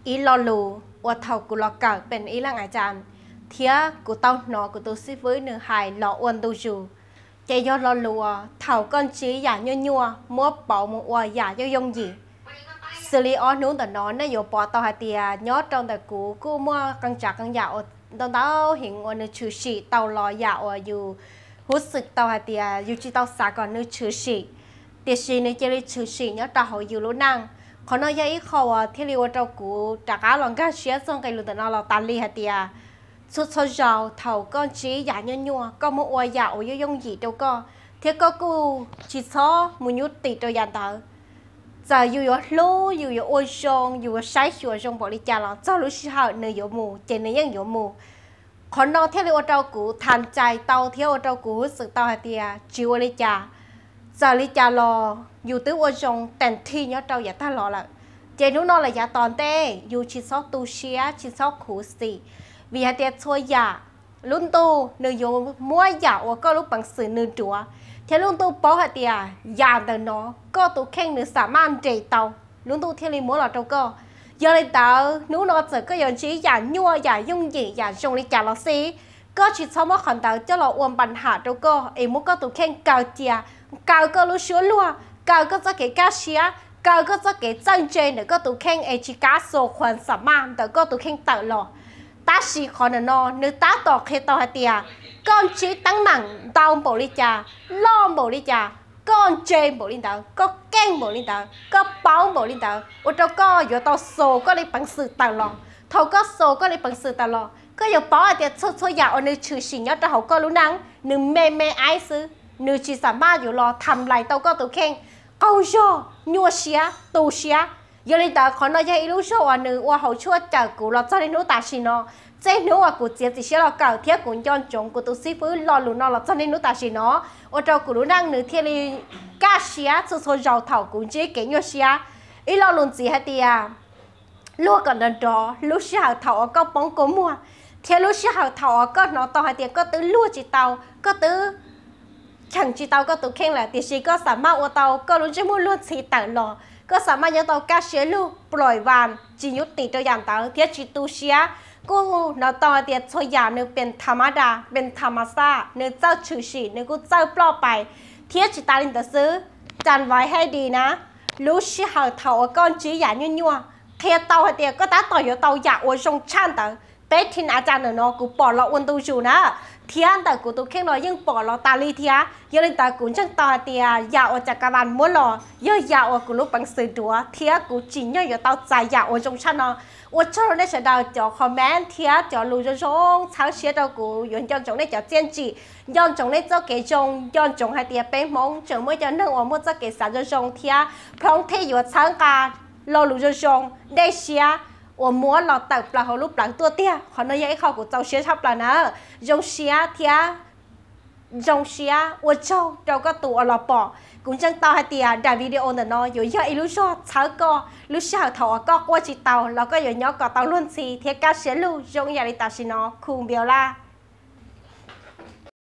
ib lo lus uas thaum kuv los kawm pem ib leej a cas thiab kuv tau hnov kuv tus xib fwb nws hais los ua ntu zus, ces yog lo lus uas thaum koj ntsib yam nyuaj nyuaj muab pauv mus ua yam yooj yooj yim. Xws li ob hnub ntawm no nej yuav pom tau hais tias nyob rau ntawm kuv kuj muaj qee tsav qee yam uas ntau ntau heev uas nws tshwm sim tau los yam uas yus huv xwm tau hais tias yus tsis tau xav kom nws tshwm sim, tiam sis nws cia li tshwm sim nyob rau hauv yus lub neej. Qhov no yog ib qho uas thiaj li ua rau kuv rov qab los nkag siab txog nqe lus ntawm no los tas li hais tias txhua txhua zaus thaum koj ntsib yam nyuaj nyuaj koj muab ua yam uas yooj yooj yim rau koj, thiab koj kuj tsis txhob mus nyub tim rau yam ntawd. Txawm yus yuav hlub, yus yuav ua zoo, yus yuav saib xyuas zoo npaum li cas los txog lub sij hawm nws yuav mus ces nws yeej yuav mus. Qhov no thiaj li ua rau kuv tham cai tau thiab ua rau kuv huv xwm tau hais tias tsis ua li cas. Txawm li cas los yus twb ua zoo teem thij nyob rau yav tag los lawm, ces hnub no los yav tom ntej yus tsis txhob tu siab tsis txhob khuv xim, vim hais tias txhua yam lub ntuj nws yuav muab yam uas koj lub peev xwm nws duav, thiab lub ntuj paub hais tias yam ntawm no koj tus kheej nws xam maj nres tau, lub ntuj thiaj li muab los rau koj. Yog li ntawd hnub no txawm koj yuav ntsib yam nyuaj yam yooj yim yam zoo li cas los xij, koj tsis txhob muab qhov ntawd coj los ua npa ham rau koj es muab koj tus kheej kaw cia, kaw koj lub suab luag, kaw koj txoj kev kaj siab, kaw koj txoj kev txawj ntse ntawm koj tus kheej es tsis kav xus khuas xam maj ntawm koj tus kheej tawm los. Tab sis qhov ntawm no nws tab tom qhia tau hais tias koj ntsib teeb meem ntau npaum li cas, loj npaum li cas, koj ntse npaum li ntawd, koj keej npaum li ntawd, koj paub npaum li ntawd ua rau koj yuav tau xus koj li peev xwm tawm los. Thaum koj xus koj li peev xwm tawm los koj yuav paub hais tias txhua txhua yam uas nws tshwm sim nyob rau hauv koj lub neej nws me me aib xwb, nws tsis xam maj yuav los tham lais tau koj tus kheej qaug zog, nyuaj siab, tu siab. Yog li ntawd qhov no yog ib lub zog uas nws ua hauv tshuaj cawm kuv los txog niaj hnub tam sim no. Txij hnub uas kuv txiav txim siab los kawm thiab kuv nco ntsoov kuv tus xib fwb lo lus no los txog niaj hnub tam sim no, ua rau kuv lub neej nws thiaj li kaj siab txhua txhua zaus thaum kuv ntsib kev nyuaj siab. Ib lo lus ntxiv hais tias luag kom nrov nrov lub sij hawm thaum uas koj poob kua muag, thiab lub sij hawm thaum uas koj hnov tau hais tias koj twb luag tsis tau, koj twb cheem tsis tau koj tus kheej lawm, tiam sis koj xam maj ua tau koj lub ntsej muag luag ntxhi tawm los, koj xam maj nyob tau kaj siab lug ploim vas tsis nyub tim rau yam ntawd thiab tsis tu siab. Kuj hnov tau hais tias txhua yam nws pes tha mab da, pes tha mas xaj, nws txawj tshwm sim, nws kuj txawj ploj pais. Thiab tsis tas li ntawd xwb, cas vais hej dis na, lub sij hawm thaum uas koj ntsib yam nyuaj nyuaj, qhia tau hais tias koj tab tom yuav tau yam uas zoo tshaj ntawd. Peb thim a cas ntawm no kuv pom los ua ntu zus na, thiab ntawm kuv tus kheej los yeej pom los tas li thiab. Yog li ntawd kuv ntseeg tau hais tias yam uas cas ka vas muab los yog yam uas kuv lub peev xwm duav thiab kuv tsim nyog yuav tau txais yam uas zoo tshaj no. Ua tsaug rau nej sawv daws cov comment thiab cov lus zoo zoo txhawb siab rau kuv, yuav nco ntsoov nej cov txiaj ntsim, nco ntsoov nej txoj kev zoo, nco ntsoov hais tias peb Hmoob tseem muaj cov neeg uas muaj txoj kev xav zoo zoo thiab phoom thij yuav txhawb nqa lo lus zoo zoo, dej siab uas muab los tawm plaws hauv lub plawv tuaj tiag. Qhov no yog ib qho kuv txaus siab tshaj plaws na. Zoo siab thiab zoo siab ua tsaug rau koj tus uas los pom. Kuv ntseeg tau hais tias daim video ntawm no yuav yog ib lub zog txhawb koj lub sij hawm thaum uas koj quaj tsis tau los koj yuav nyob kom tau luag ntxhi thiab kaj siab lug zoo ib yam li tam sim no. Khu npias laj.